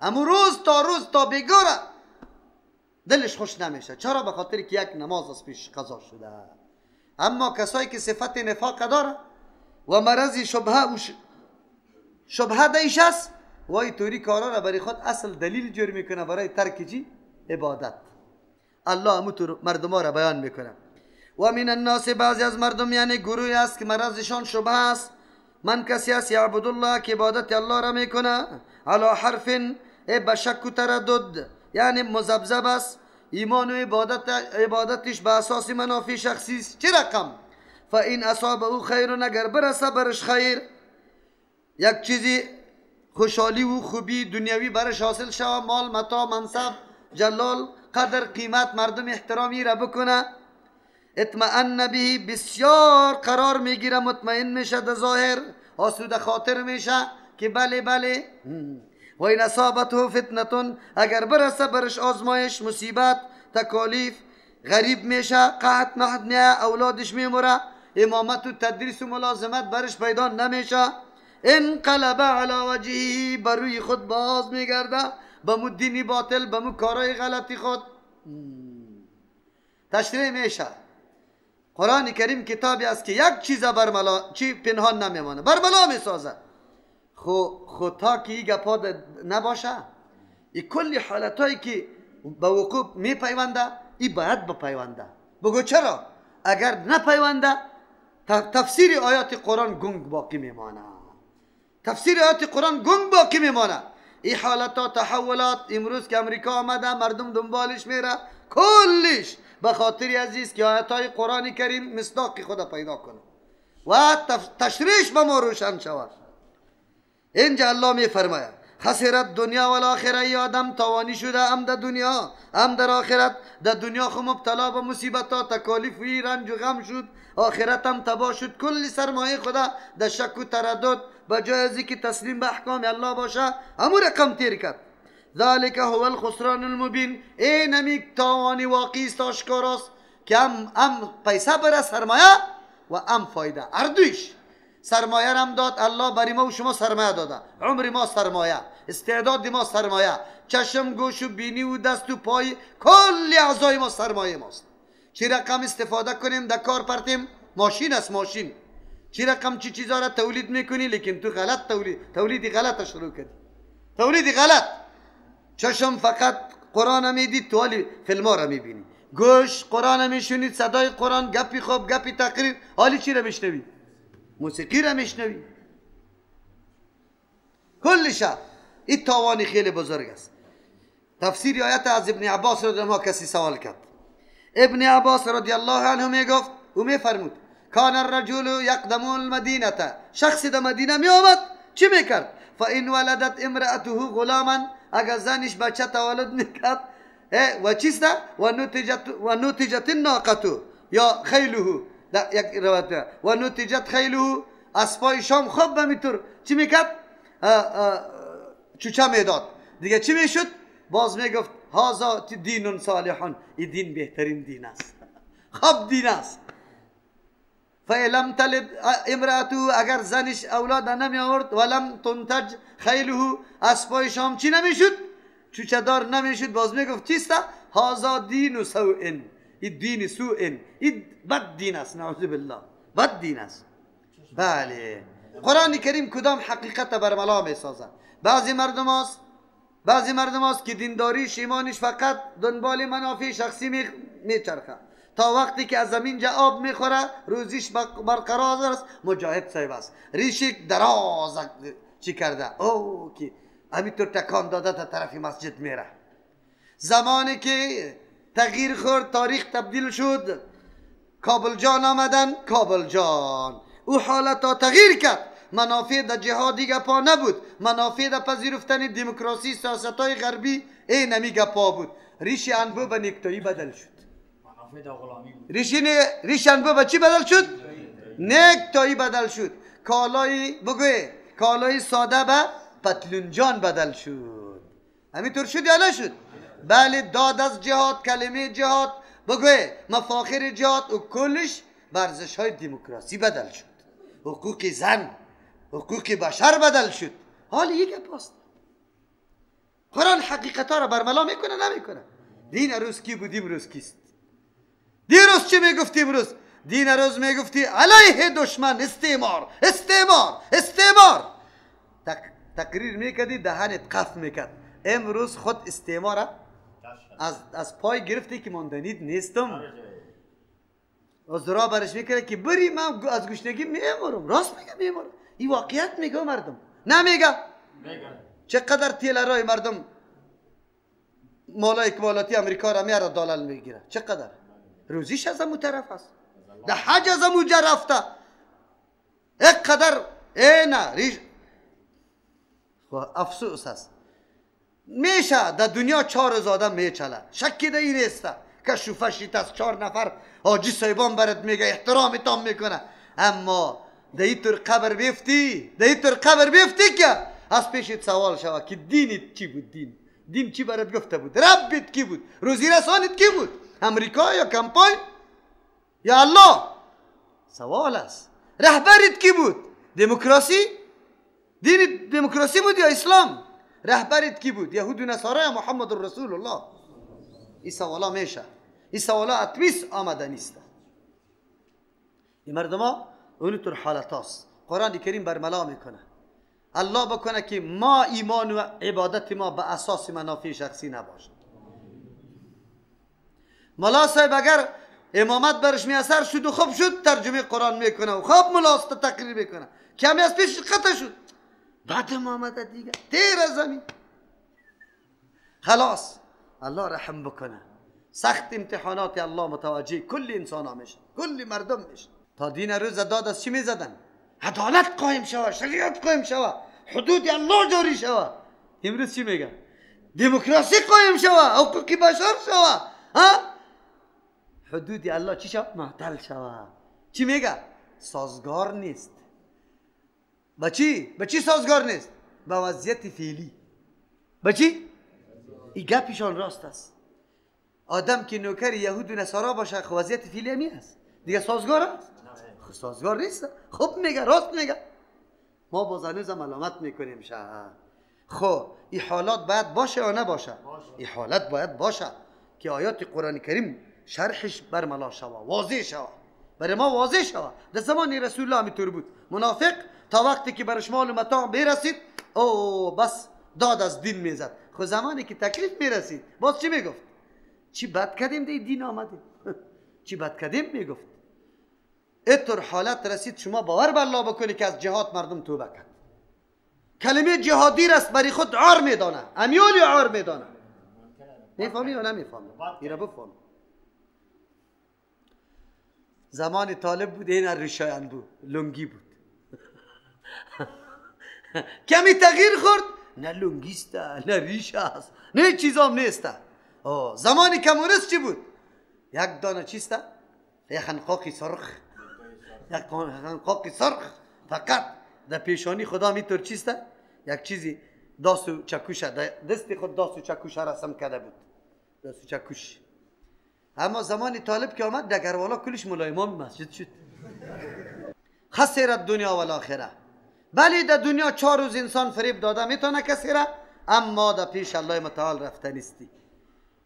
امو روز تا روز تا بیگاره دلش خوش نمیشه. چرا؟ به خاطر که یک نماز از پیش قضا شده. اما کسایی که صفت نفاق داره و مرض شبهه و شبهه دیش است، وای توری کارا را برای خود اصل دلیل جور میکنه برای ترک چی؟ عبادت. الله همو مردم را بیان میکنه. و من الناس، بعضی از مردم یعنی گروهی است که مرضشان شبهه است. من کسی است یعبد الله که عبادت الله را میکنه، علی حرف، به شک و تردد، یعنی مذبذب است. ایمان و عبادتش به اساس منافع شخصی است. چه رقم؟ فإن اصابه خیر، اگر برسه برش خیر، یک چیزی خوشحالی و خوبی دنیوی برش حاصل شوه، مال، متاع، منصب، جلال، قدر، قیمت، مردم احترامی را بکنه، اطمئن به، بسیار قرار میگیره، مطمئن میشه، در ظاهر آسوده خاطر میشه که بله بله. و این اصابته فتنه، اگر برسه برش آزمایش، مصیبت، تکالیف، غریب میشه، قحط محد میه، اولادش میموره، امامت و تدریس و ملازمت برش پیدا نمیشه، انقلب علی وجهه، بر روی خود باز میگرده، به مو دینی باطل، به مو کارای غلطی خود تشریح میشه. قرآن کریم کتابی است که یک چیز برملا چی پنهان نمیمانه، برملا میسازه. خو تا که این گپا نباشه، این کلی حالتهایی که به وقوع میپیونده، این باید بپیونده. بگو چرا؟ اگر نپیونده تفسیر آیات قرآن گنگ باقی میمانه. تفسیر آیات قرآن گنگ باقی میمانه. این حالت ها، تحولات امروز که امریکا آمده، مردم دنبالش میره، کلش به خاطر عزیز که آیات های قرآن کریم مصداق خود پیدا کنه و تشریح به ما روشن شود. اینجا الله میفرماید خسرت دنیا و آخره، ای آدم توانی شده هم در دنیا هم در آخرت. در دنیا خو مبتلا به مصیبت ها، تکالیف و رنج و غم شد، آخرت هم تباه شد، کلی سرمایه خدا در شک و تردد، به جای از که تسلیم به احکام الله باشه همو رقم تیر کرد. ذلك هو الخسران المبین. این همی تاوانی واقعی است، آشکار است که هم پیسه بره سرمایه و هم فایده، هر دویش. سرمایه هم داد الله بری ما و شما، سرمایه داده، عمر ما سرمایه، استعداد ما سرمایه، چشم، گوش و بینی و دست و پای، کل اعضای ما سرمایه ماست. چی رقم استفاده کنیم در کار پرتیم، ماشین است ماشین. چی رقم چی چیزا را تولید میکنی، لیکن تو غلط تولید غلط شروع کردی، تولید غلط. چشم فقط قرآن میدید، تو حالی فیلم ها را میبینی، گوش قرآن میشونید، صدای قرآن، گپی خوب، گپی تقریر، حالی چی را میشنوی؟ موسیقی را میشنوی. کل شب این تاوانی خیلی بزرگ است. تفسیر آیت از ابن عباس رضی الله کسی سوال کرد. ابن عباس رضی الله عنه میگفت و میفرمود کان الرجل یقدم المدینه، شخص در مدینه می آمد چی میکرد؟ فان ولدت امراته غلاما، اگر زنش بچه تولد میکرد و چیست؟ و نتجت الناقه یا خیله، در یک روایت و نتیجت خیله، اسپای شام خوب به چی میکرد؟ چوچه میداد. دیگه چی میشد؟ باز میگفت هذا دین صالح، این دین بهترین دین است، خوب دین است. فلم تلد امراته، اگر زنش اولاد نمی آورد، ولم تنتج خیله، اسپای شام چی نمیشد؟ چوچه دار نمیشد. باز میگفت چیست؟ هذا دین سوء، این دین سوء، این بد دین است، نعوذ بالله، بد دین است. بله، قرآن کریم کدام حقیقت برملا میسازه؟ بعضی مردم هست که دینداریش ایمانش فقط دنبال منافع شخصی میچرخه، تا وقتی که از زمین جا آب میخوره روزیش برقرار است، مجاهد صاحب است، ریشی دراز چی کرده، او که همینطور تکان داده تا طرف مسجد میره. زمانی که تغییر خورد، تاریخ تبدیل شد، کابل جان آمدن، کابل جان او حالت ها تغییر کرد. منافع در جهادی گپا نبود، منافع در پذیرفتن دموکراسی سیاست های غربی این نمی گپا بود. ریش انبو به نکتایی بدل شد. ریش انبو به چی بدل شد؟ نکتایی بدل شد. کالای بگوی کالای ساده به پتلونجان بدل شد. همینطور شد یا نشد؟ بله، داد از جهاد، کلمه جهاد، بگوی مفاخر جهاد و کلش ورزش های دموکراسی بدل شد. حقوق زن، حقوق بشر بدل شد. حال یک گپ است. قرآن حقیقت ها را برملا میکنه نمیکنه؟ دین روز کی بود امروز کیست؟ دیروز چی میگفتی امروز؟ دین روز میگفتی علیه دشمن، استعمار استعمار استعمار، تقریر میکردی دهنت قف میکرد. امروز خود استعمار از پای گرفتی که ماندنید نیستم. ازرا برش میکرد که بری من از گشنگی میمورم. راست میگه میمورم، این واقعیت میگه مردم نمیگه؟ چقدر تیلرای مردم مالای اکمالاتی امریکا را میاره دلار میگیره، چقدر روزیش از امو طرف است، ده حج از امو جا رفته، اقدر نه ریش. افسوس است. میشه در دنیا 4 روز آدم میچله، شکی ده این نیست که شوفشیت از 4 نفر حاجی صاحبان برات میگه احترامتان میکنه، اما در این طور قبر بیفتی، در این طور قبر بیفتی که از پیشت سوال شود که دینت چی بود، دین چی برات گفته بود، ربت کی بود، روزی رسانت کی بود، امریکا یا کمپاین یا الله؟ سوال است. رهبرت کی بود؟ دموکراسی؟ دین دموکراسی بود یا اسلام؟ رهبرت کی بود؟ یهود و نصارا یا محمد رسول الله؟ این سوالا میشه، این سوالا اتمیس آمده نیست. این مردم ها اونطور حالت هاست. قرآن کریم برملا میکنه. الله بکنه که ما ایمان و عبادت ما به اساس منافع شخصی نباشه. ملا صاحب اگر امامت برش میسر شد و خوب شد ترجمه قرآن میکنه و خوب ملاست تقریر میکنه، کمی از پیش قطع شد، بعد امامت دیگه تیر از زمین خلاص. الله رحم بکنه. سخت امتحانات الله متوجه کل انسان ها میشه، کل مردم میشه. تا دین روز داد از چی میزدن؟ عدالت قایم شوه، شریعت قایم شوه، حدود الله جاری شوه. امروز چی میگن؟ دموکراسی قایم شوه، حقوق بشر شوه، ها؟ حدود الله چی شوه؟ معطل شوه. چی میگه؟ سازگار نیست. با چی؟ با چی سازگار نیست؟ با وضعیت فعلی. با چی؟ این گپشان راست است. آدم که نوکر یهود و نصارا باشه خب وضعیت فعلی همی است دیگه، سازگار است؟ خب سازگار نیست. خب میگه، راست میگه. ما باز هنوز ملامت میکنیم شه. خب این حالات باید باشه یا نباشه؟ این حالت باید باشه که آیات قرآن کریم شرحش برملا شوه، واضح شوه، برای ما واضح شوه. در زمان رسول الله همینطور بود. منافق تا وقتی که برش مال و متاع برسید او بس داد از دین میزد. خب زمانی که تکلیف میرسید باز چی میگفت؟ چی بد کردیم دی دین آمدیم، چی بد کردیم میگفت. اینطور حالت رسید شما باور به الله بکنی که از جهاد مردم توبه کرد. کلمه جهادی رست برای خود عار میدانه، امیالی عار میدانه. میفهمی یا نمیفهمی؟ ایره بفهمی. زمان طالب بود این ریشایان بود، لنگی بود. کمی تغییر خورد، نه لنگیسته نه ریش است نه چیزام نیسته. زمانی کمونیست چی بود؟ یک دانه چیسته؟ یک خنقاقی سرخ، یک خنقاقی سرخ فقط در پیشانی خدا میتور چیسته؟ یک چیزی داس و چکوشه، دست خود داس و چکوشه رسم کرده بود، داس و چکوش. اما زمان طالب که آمد دگروالا کلش ملایمان مسجد شد. خسرت دنیا و الاخره. بله در دنیا 4 روز انسان فریب داده میتونه کسی را، اما در پیش الله متعال رفته نیستی.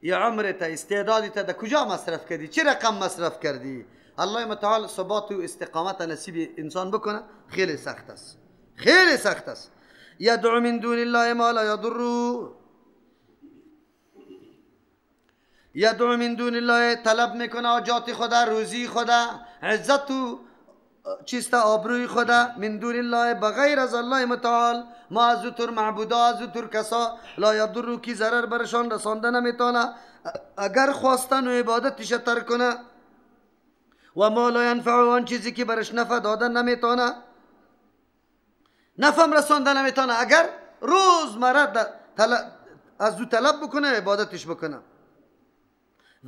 یا عمرت استعدادت در کجا مصرف کردی؟ چه رقم مصرف کردی؟ الله متعال ثبات و استقامت نصیب انسان بکنه. خیلی سخت است، خیلی سخت است. یدعو من دون الله ما لا یضر، یدعو من دون الله طلب میکنه حاجات خدا، روزی خدا، عزت و چیست آبروی خدا، من دون الله بغیر از الله متعال. ما از طور معبودا از طور کسا لا یضر کی ضرر برشان رسانده نمیتونه اگر خواستن و عبادتش ترک کنه، و ما لا ینفع آن چیزی که برش نفع داده نمیتونه، نفع رسانده نمیتونه اگر روزمره از او طلب بکنه عبادتش بکنه.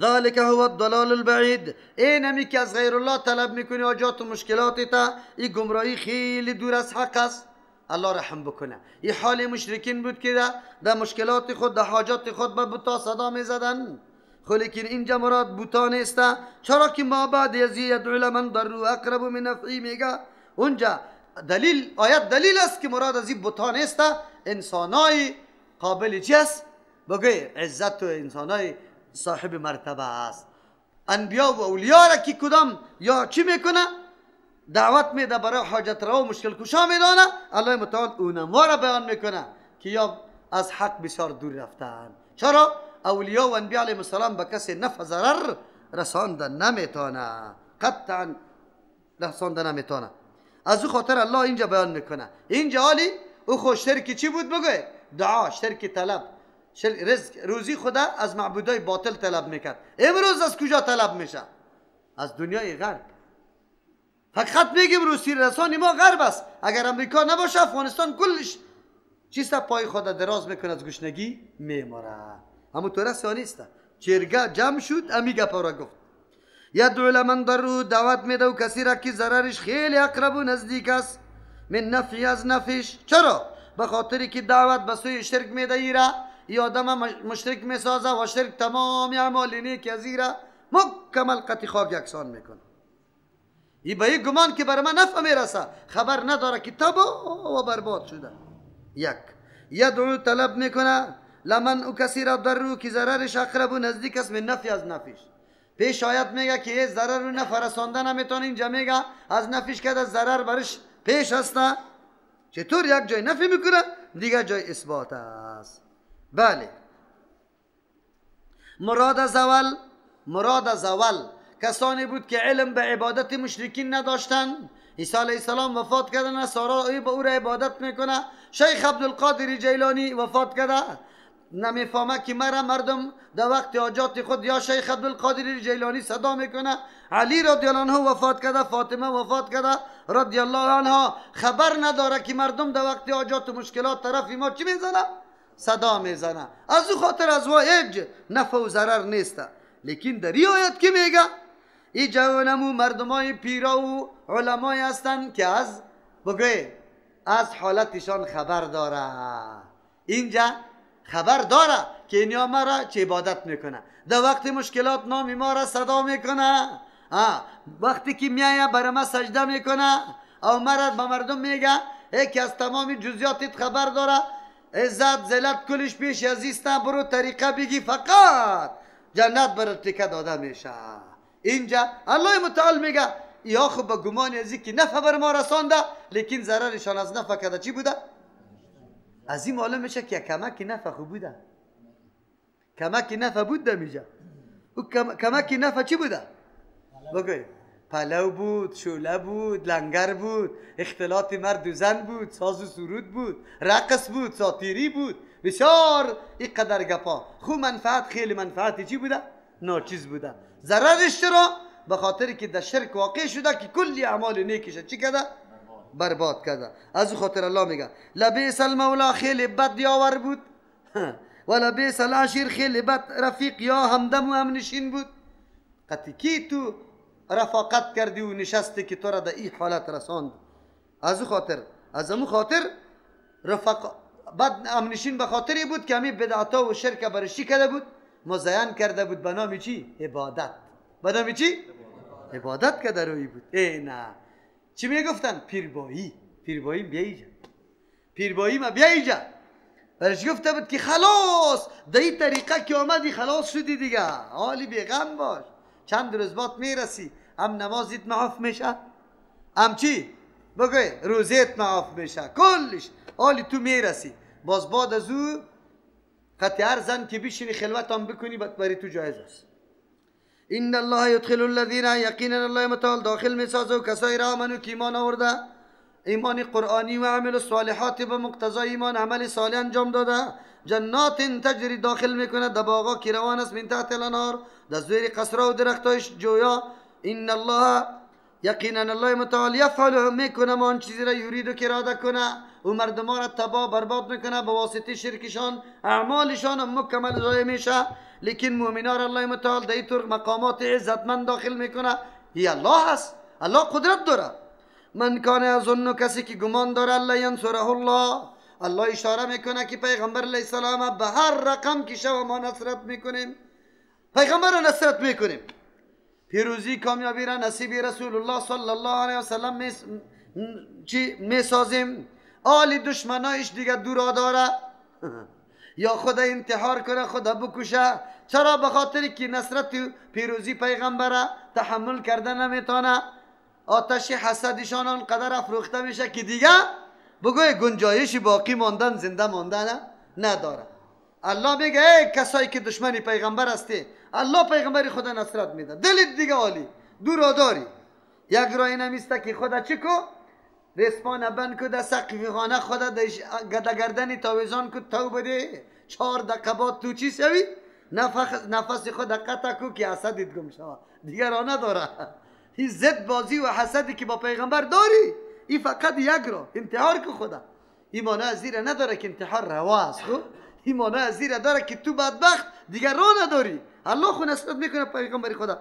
ذلك هو الضلال البعید. این همی که از غیر الله طلب میکنی حاجات و مشکلات تا، این گمراهی خیلی دور از حق است. الله رحم بکنه. این حال مشرکین بود که در مشکلات خود در حاجات خود به بتا صدا میزدن. خو لیکن اینجا مراد بتا نیست، چرا که ما بعد از یدعو لمن ضره اقرب من نفعه میگه. اونجا دلیل آیت دلیل است که مراد از این بتا نیست، انسانای قابل چی است؟ بگوی عزت و انسانای صاحب مرتبه است. انبیا و اولیا را که کدام یا چی میکنه؟ دعوت میده برای حاجت روا و مشکل کشا میدانه. الله متعال اونم را بیان میکنه که یا از حق بسیار دور رفتن. چرا؟ اولیا و انبیا علیهم السلام به کسی نفع ضرر رسانده نمیتونه، قطعا رسانده نمیتونه. از او خاطر الله اینجا بیان میکنه. اینجا حالی او خو شرک چی بود بگوی؟ دعا، شرک طلب، شرک رزق روزی خدا از معبودای باطل طلب میکرد. امروز از کجا طلب میشه؟ از دنیای غرب. فقط میگیم روسی رسانی ما غرب است. اگر امریکا نباشه افغانستان کلش چیست پای خدا دراز میکنه، از گشنگی میماره. همون طور است یا نیست؟ چرگه جمع شد امی گپا را گفت. یدعو لمن ضره، دعوت میده و کسی را که ضررش خیلی اقرب و نزدیک است، من نفعی از نفعش. چرا؟ به خاطری که دعوت به سوی شرک میده، ایره ای آدم مشرک میسازه و شرک تمام اعمال نیک از ایره مکمل قطع خاک یکسان میکنه. ای به این گمان که بر من نفع میرسه، خبر نداره که تباه و برباد شده. یک یدعو طلب میکنه لمن او کسی را ضره که ضررش اقرب و نزدیک است، من نفعی از نفعش. پیش آیت میگه که یه ضرر رو نفع رسانده نمیتونه، اینجا میگه از نفعش که ضرر برش پیش هست. چطور یک جای نفی میکنه دیگه جای اثبات است؟ بله، مراد از اول، مراد از اول کسانی بود که علم به عبادت مشرکین نداشتن. عیسی علیه السلام وفات کرده، نصارا به او را عبادت میکنه. شیخ عبدالقادر جیلانی وفات کرده، نمیفهمه که مرا مردم در وقت حاجات خود یا شیخ عبدالقادر جیلانی صدا میکنه. علی رضی الله عنه وفات کرده، فاطمه وفات کرده رضی الله عنها، خبر نداره که مردم در وقت حاجات و مشکلات طرف ما چی میزنه؟ صدا میزنه. از او خاطر از هیچ نفع و ضرر نیست. لیکن در این آیت که میگه ای جوانمو مردمای پیرا و علمای هستند که از بگوی از حالتشان خبر داره. اینجا خبر داره که اینیا ما را چه عبادت میکنه، در وقت مشکلات نام ما را صدا میکنه، وقتی که میایه برای ما سجده میکنه او مرا به مردم میگه یکی از تمام جزئیاتت خبر داره، عزت ذلت کلش پیش عزیز، برو طریقه بگی فقط جنت برات تکه داده میشه. اینجا الله متعال میگه یا خب به گمان ازی که نفع بر ما رسانده، لیکن ضررشان از نفع کده چی بوده؟ از این معلوم میشه که کمک نفع خوب بوده، کمک نفع بود میجا. او کمک نفع چی بوده؟ بگوی پلو بود، شوله بود، لنگر بود، اختلاط مرد و زن بود، ساز و سرود بود، رقص بود، ساتیری بود، بسیار اینقدر گپا. خو منفعت خیلی منفعت چی بوده؟ ناچیز بوده. ضررش چرا؟ به خاطر که در شرک واقع شده که کلی اعمال نیکش چی کرده؟ برباد کرده. از او خاطر الله میگه لبئس المولا، خیلی بد یاور بود، و لبئس العشیر، خیلی بد رفیق یا همدم و همنشین بود. قطعی کی تو رفاقت کردی و نشستی که تو را در این حالت رساند. از او خاطر، از امو خاطر رفاق بد امنشین به خاطری بود که همین بدعتا و شرک برشی کرده بود، مزین کرده بود به نام چی؟ عبادت. به نام چی؟ عبادت که در روی بود. ای نه، چی میگفتن؟ پیربایی. پیربایی بیا اینجا، پیربایی ما بیا اینجا. برش گفته بود که خلاص در این طریقه که آمدی خلاص شدی دیگه، حالی بیغم باش، چند روز بعد میرسی، هم نمازت معاف میشه، هم چی؟ بگوی روزیت معاف میشه، کلش حالی تو میرسی. باز بعد از او قطع هر زن که بشینی خلوت هم بکنی برای تو جایز است. ان الله يدخل الذين، یقینا الله متعال داخل میسازه و کسایی را آمنو که ایمان آورده، ایمان قرآنی و عمل الصالحات به مقتضای ایمان عمل صالح انجام داده، جنات تجری داخل میکنه در باغا که روان است من تحت الانهار، در زیر قصرها و درختایش جویا. ان الله، یقینا الله متعال یفعل میکنه ما آن چیزی را یرید و که اراده کنه، و مردمان را تباه برباد میکنه به واسطه شرکشان، اعمالشان مکمل ضایع میشه. لیکن مؤمنان را الله متعال در این طور مقامات عزتمند داخل میکنه. ای الله هست، الله قدرت داره. من کان یظن، کسی که گمان داره الله ینصره الله، الله اشاره میکنه که پیغمبر علیه السلام به هر رقم که شو ما نصرت میکنیم، پیغمبر را نصرت میکنیم. پیروزی کامیابی را نصیب رسول الله صلی الله علیه وسلم چی میسازیم. آل دشمنایش دیگه دورا داره. یا خدا انتحار کنه، خدا بکشه. چرا؟ به خاطر که نصرت پیروزی پیغمبره تحمل کرده نمیتونه. آتش حسدشان آنقدر افروخته میشه که دیگه بگوی گنجایش باقی ماندن، زنده ماندن نداره. الله میگه ای کسایی که دشمن پیغمبر هستی، الله پیغمبر خدا نصرت میده، دلت دیگه عالی دورا داری. یک راه نمیسته که خدا چی کو؟ رسپان بند کو در سقف خانه، خدا در گردن تاویزان کو تو بده، 4 دقیقه بعد تو چی شوی؟ نفس خود قطع کو که حسدت گم شوه، دیگه راه نداره. این ضد بازی و حسدی که با پیغمبر داری، این فقط یک راه، انتحار کو خدا. این معنی از زیر نداره که انتحار روا است، خب این معنی از زیر داره که تو بدبخت دیگه راه نداری، الله خو نصرت میکنه پیغمبر خدا.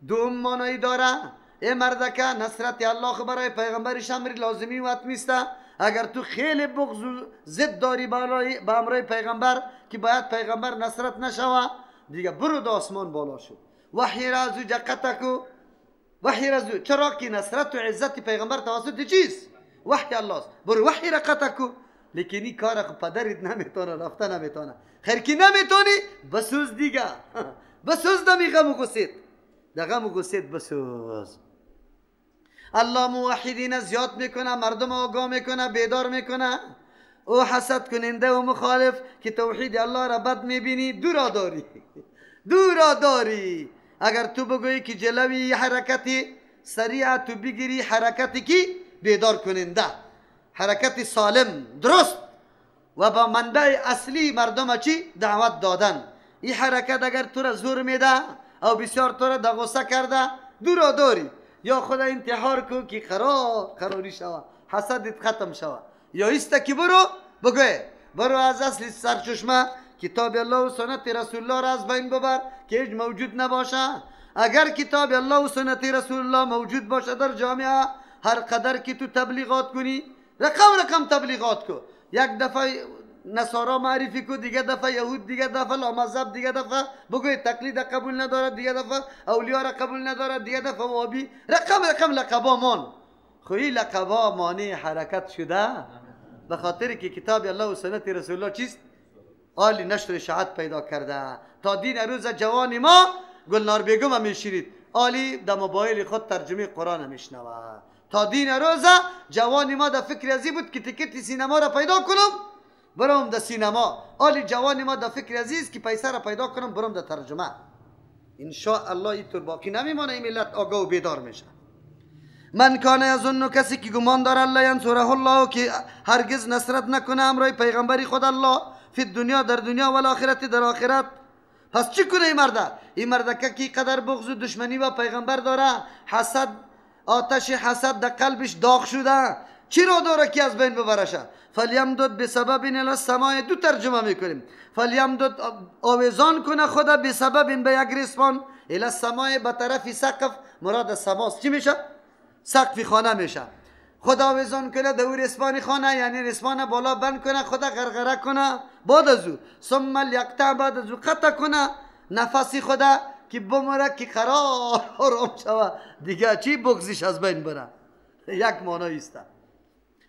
دوم معنی داره ای مردکه نصرت الله خو برای پیغمبرش امر لازمی و حتمی است. اگر تو خیلی بغض و ضد داری به امرای پیغمبر که باید پیغمبر نصرت نشوه، دیگه برو د آسمان بالا شو، وحی را از او قطع کو، وحی را از او. چرا که نصرت و عزت پیغمبر توسط چیست؟ وحی الله است. برو وحی را قطع کو. لیکن این کار خو پدرت نمیتونه، رفته نمیتونه. خیر که نمیتونی بسوز دیگه، بسوز دمی غم و غصیت، د غم و غصیت بسوز. الله موحدین زیاد میکنه، مردم آگاه میکنه، بیدار میکنه. او حسد کننده و مخالف که توحید الله را بد میبینی، دورا داری، دورا داری. اگر تو بگویی که جلوی حرکتی سریع تو بگیری، حرکتی کی بیدار کننده، حرکت سالم درست و با منبع اصلی مردم چی دعوت دادن، این حرکت اگر تو را زور میده او بسیار تو را دغوسه کرده، دورا داری. یا خدا انتحار کو که قرار قراری شوه، حسدت ختم شوه، یا ایسته که برو بگوی برو از اصل سرچشمه کتاب الله و سنت رسول الله را از بین ببر که هیچ موجود نباشه. اگر کتاب الله و سنت رسول الله موجود باشه در جامعه، هر قدر که تو تبلیغات کنی، رقم رقم تبلیغات کو، یک دفعه نصارا معرفی کو، دیگه دفعه یهود، دیگه دفعه لامذهب، دیگه دفعه بگوی تقلید قبول نداره، دیگه دفعه اولیا را قبول نداره، دیگه دفعه وابی، رقم رقم لقبا مان. خو این لقبا مانع حرکت شده به خاطر که کتاب الله و سنت رسول الله چیست؟ عالی نشر اشاعت پیدا کرده. تا دین روز جوان ما گلنار بیگم هم میشنید، عالی در موبایل خود ترجمه قرآن هم میشنوه. تا دین روز جوان ما در فکر ازی بود که تکت سینما را پیدا کنم برم در سینما. عالی جوان ما در فکر عزیز که پیسه را پیدا کنم برم در ترجمه. ان شاء الله اینطور باقی نمیمانه، این ملت آگاه و بیدار میشه. من کان یظن، کسی که گمان داره الله ینصره الله که هرگز نصرت نکنه امرای پیغمبری خود الله فی دنیا در دنیا و آخرت در آخرت. پس چی کنه این مرده؟ این مرده که قدر بغض و دشمنی با پیغمبر داره، حسد، آتش حسد در قلبش داغ شده، چی را داره که از بین ببرشه؟ فلیمدد بسبب الی السماء، دو ترجمه میکنیم. فلیمدد آویزان کنه خدا، بسبب به یک ریسمان، الی السماء به طرف سقف، مراد سماست چی میشه؟ سقف خانه میشه. خدا آویزان کنه در ریسمان خانه، یعنی ریسمان بالا بند کنه، خدا غرغره کنه، بعد از او ثم لیقطع، بعد از او قطع کنه نفس خدا که بمره که قرار آرام شوه، دیگه چی بغضش از بین بره. یک معنی است.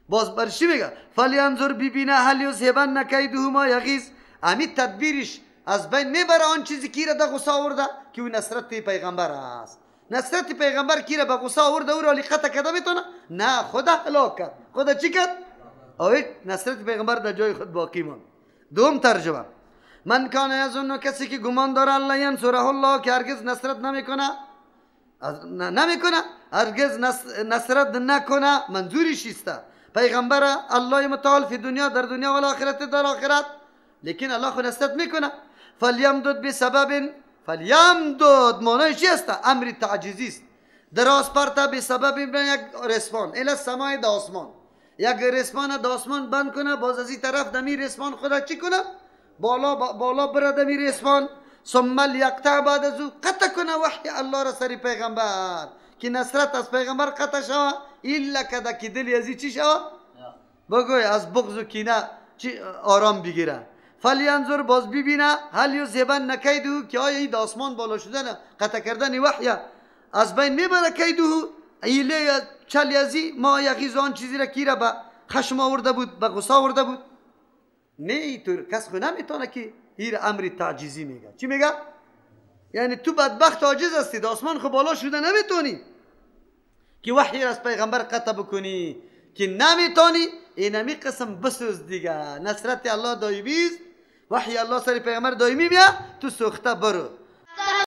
باز بر چی میگه؟ فلینظر ببینه هل یذهبن کیده ما یغیظ، امی تدبیرش از بین میبره آن چیزی که را در غصه آورده که او نصرت پیغمبر است. نصرت پیغمبر کی را به غصه آورده او را قطع کرده میتونه؟ نه، خدا هلاک کرد. خدا چی کرد؟ آه نصرت پیغمبر در جای خود باقی ماند. دوم ترجمه من کان یظن، کسی که گمان داره الله ینصره الله که هرگز نصرت نمیکنه، نمیکنه، هرگز نصرت نکنه، منظورش است پیغمبر الله متعال فی دنیا در دنیا و آخرت در آخرت، لیکن الله خو نصرت میکنه. فلیمدد بسبب، فلیمدد معنی چی است؟ امر تعجیزی است. دراز پرته بسبب یک رسمان الی السماء د آسمان، یک رسمان د آسمان بند کنه، باز از این طرف دمی رسمان خدا چی کنه؟ بالا بالا بره دمی رسمان، ثم لیقطع، بعد از او قطع کنه وحی الله را سری پیغمبر که نصرت از پیغمبر قطع شوه، الا کده که دلی ازی چی شوه؟ بگوی از بغض و کینه چی آرام بگیره. فلینظر باز ببینه هل یذهبن کیده، که آیا این آسمان بالا شدن قطع کردن وحی از بین میبره کیده، ایله چل ازی ما یغیظ، آن چیزی را کی را به خشم آورده بود، به غصه آورده بود. نه تو کس خو نمیتونه که هیر امر تعجیزی میگه. چی میگه؟ یعنی تو بدبخت عاجز هستی، آسمان خو بالا شده نمیتونی که وحی از پیغمبر قطع بکنی، که نمیتونی اینمی قسم بسوز دیگه. نصرت الله دایمی است، وحی الله سر پیغمبر دایمی بیا، تو سوخته برو.